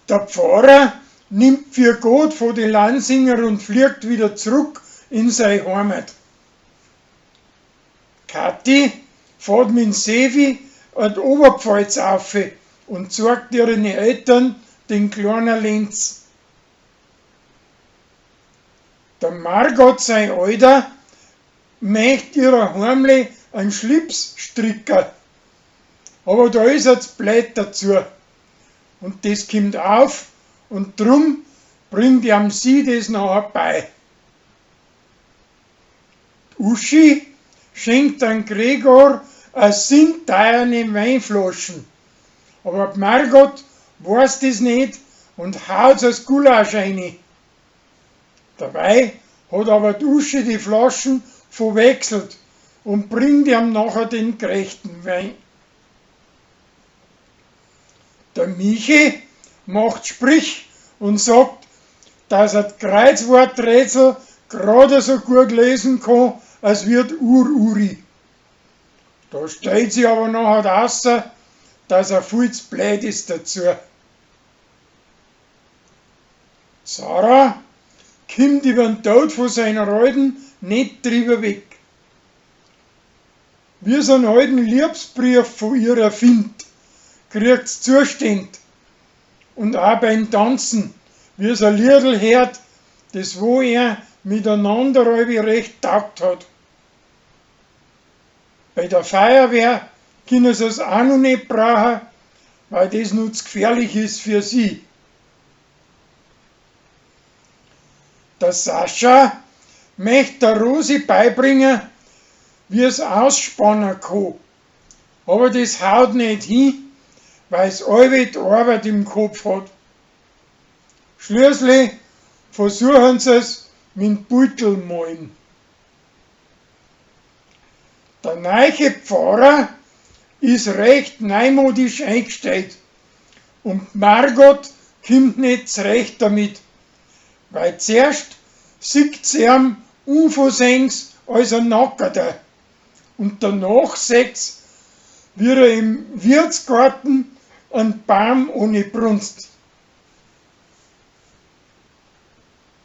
Der Pfarrer nimmt für Gott von die Lansinger und fliegt wieder zurück in seine Heimat. Kathi fährt mit Sevi an die Oberpfalz auf und zeigt ihren Eltern den kleinen Lenz. Der Margot sein Alter möcht ihrer Heimli einen Schlips stricken. Aber da ist er zu blöd dazu. Und das kommt auf und drum bringt ihm sie das nachher bei. Die Uschi schenkt an Gregor a sinteierne Weinflaschen. Aber die Margot weiß das nicht und haut als Gulasch rein. Dabei hat aber die Uschi die Flaschen verwechselt und bringt ihm nachher den gerechten Wein. Der Michi macht Sprich und sagt, dass er das Kreuzworträtsel gerade so gut lesen kann, als wird Ur-Uri. Da stellt sich aber nachher außer, dass er viel zu blöd ist dazu. Sarah kommt über den Tod von seiner Alten nicht drüber weg. Wie sie einen alten Liebesbrief von ihr findet, kriegt's Zustand. Und auch beim Tanzen, wie sie ein Liedl hört, das wo er miteinander halb recht taugt hat. Bei der Feuerwehr können sie es auch noch nicht brauchen, weil das nur zu gefährlich ist für sie. Der Sascha möchte der Rosi beibringen, wie es ausspannen kann. Aber das haut nicht hin, weil's alle die Arbeit im Kopf hat. Schließlich versuchen sie es mit dem Beutel malen. Der neue Pfarrer ist recht neumodisch eingestellt und Margot kommt nicht zurecht damit, weil zuerst sieht sie ihm unversehens als ein Nackerter und danach sieht's, wie er im Wirtsgarten einen Baum ohne brunst.